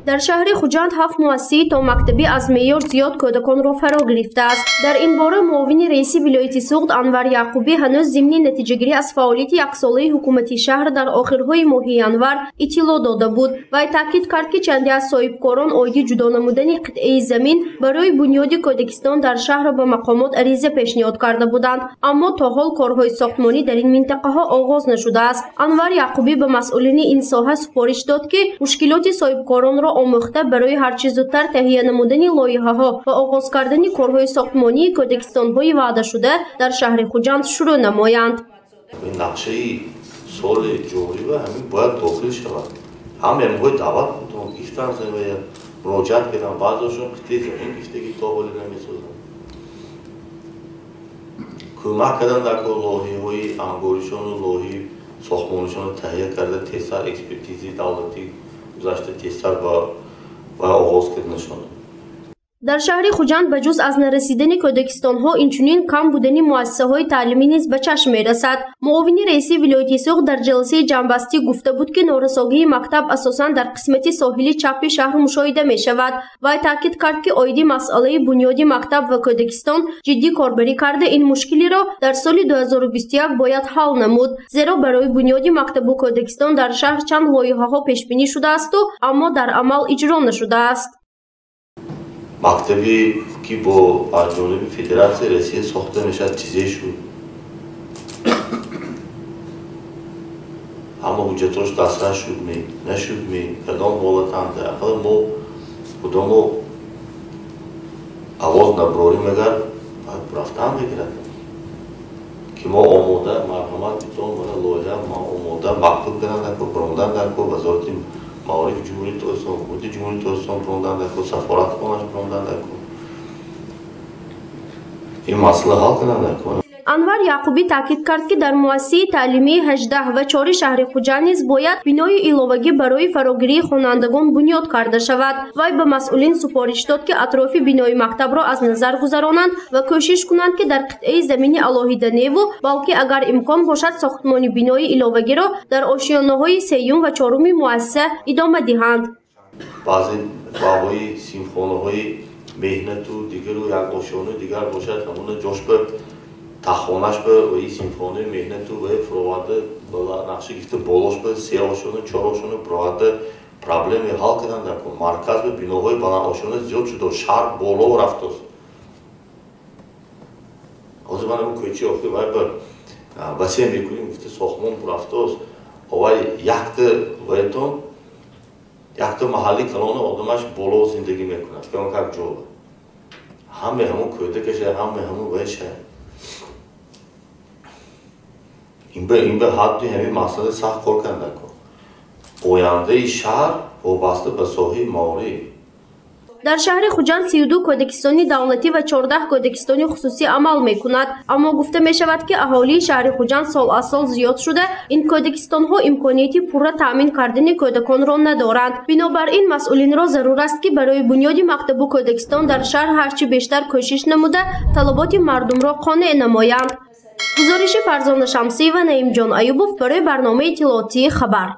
Дар шаҳри Хуҷанд 7 муассисаи томактабӣ аз меъёр зиёд кӯдаконро фаро гирифтааст. Дар ин бора муовини раиси вилояти Суғд Анвар Яъқубӣ ҳанӯз зимни натиҷагирӣ аз фаъолияти яксолаи ҳукумати шаҳр дар охирҳои моҳи январ иттилоъ дода буд. Вай таъкид кард, ки чанде аз соҳибкорон оиди ҷудо намудани қитъаи замин барои бунёди кӯдакистон дар шаҳр ба мақомот ариза пешниҳод карда буданд, аммо то ҳол корҳои сохтмонӣ дар ин минтақаҳо оғоз нашудааст. Анвар Яъқубӣ ба масъулини ин соҳа супориш дод, ки мушкилоти соҳибкоронро омӯхта барои ҳарчи зудтар таҳия намудани лоиҳаҳо ва оғоз кардани корҳои сохтмонии кӯдакистонҳои ваъдашуда дар шаҳри Хуҷанд шурӯъ намоянд. Нақшаи соли ҷорӣ ва ҳамин бояд дохил шавад. Ҳам эмҳои даъват буданд, гифтан замоя муроҷиат кардам, баъзеашон қитъаи замин гифтагӣ то ҳоле намесозанд. Кӯмак кардан дар кор лоиҳаҳои ангоришону лоиҳаи сохтмонишонро таҳия карда, тезтар экспертизаи давлатӣ гузашта, тезтар ба оғоз карданашон. Дар шаҳри Хуҷанд ба ҷуз аз нарасидани кӯдакистонҳо инчунин кам будани муассисаҳои таълимӣ низ ба чашм мерасад. Муовини раиси вилояти Суғд дар ҷаласаи ҷамъбастӣ гуфта буд, ки норасогии мактаб асосан дар қисмати соҳили чапи шаҳр мушоҳида мешавад. Вай таъкид кард, ки оиди масъалаи бунёди мактаб ва кӯдакистон ҷиддӣ корбарӣ карда ин мушкилиро дар соли 2021 бояд ҳал намуд, зеро барои бунёди мактабу кӯдакистон дар шаҳр чанд лоиҳаҳо пешбинӣ шудаасту аммо дар амал иҷро нашудааст. Мактабе ки бо аз ҷониби Федератсияи Россия сохта мешавад, чизе шуд. Ҳама ҳуҷҷатҳош дастрас шуд ме, нашуд ме, кадом ҳолатанд. Ақал мо худомо овоз наброрим, агар рафтан мегирад, ки мо омода, марҳамат битон, мана лоиҳа ма омода, мактуб кардан даркор, баромадан даркор, Вазорати маориф Ҷумҳурии Тоҷикистон, ҳукумати Ҷумҳурии Тоҷикистон баромадан даркор, сафоратхонаш баромадан даркор. Ин масъала ҳал кардан даркор. Анвар Яъқубӣ таъкид кард, ки дар муассисаи таълимии 18 ва 4 шаҳри Хуҷанд низ бояд бинои иловагӣ барои фарогирии хонандагон бунёд карда шавад. Вай ба масъулин супориш дод, ки атрофи бинои мактабро аз назар гузаронанд ва кӯшиш кунанд, ки дар қитъаи замини алоҳида неву, балки агар имкон бошад, сохтмони бинои иловагиро дар ошёнаҳои сеюм ва чоруми муассиса идома диҳанд. Баъзе баҳои синфхонаҳои меҳнату дигару як ошёнаи дигар бошад, ҳамона ҷош ба тахонаш ба ва синфхонаи меҳнату ва фуроварда нақша гирифта болош ба се ошёна, чор ошёна фуроварда проблеме ҳал кардан дар кор. Марказ ба биноҳои баландошёна зиёд шуда, шаҳр боло рафтааст. Ҳозир ман ҳамин кӯчаи охир вай ба васеъ мекунем, гуфта сохтмон рафтааст. Овай якта вайтон, якта маҳалли калона одамаш боло зиндагӣ мекунад, кам как ҷо. Ҳаме ҳамон кӯдакаша, ҳаме ҳамон вайша. Ин ба ҳадди ҳамин масъала сахт кор кардан кор. Ояндаи шаҳр вобаста ба соҳаи маориф. Дар шаҳри Хуҷанд 32 кӯдакистони давлатӣ ва 14 кӯдакистони хусусӣ амал мекунад. Аммо гуфта мешавад, ки аҳолии шаҳри Хуҷанд сол аз сол зиёд шуда, ин кӯдакистонҳо имконияти пурра таъмин кардани кӯдаконро надоранд. Бинобар ин масъулинро зарур аст, ки барои бунёди мактабу кӯдакистон дар шаҳр ҳарчи бештар кӯшиш намуда, талаботи мардумро қонеъ намоянд. Гузориши Фарзона Шамсиева, Наимҷон Аюбов барои барномаи иттилоотии Хабар.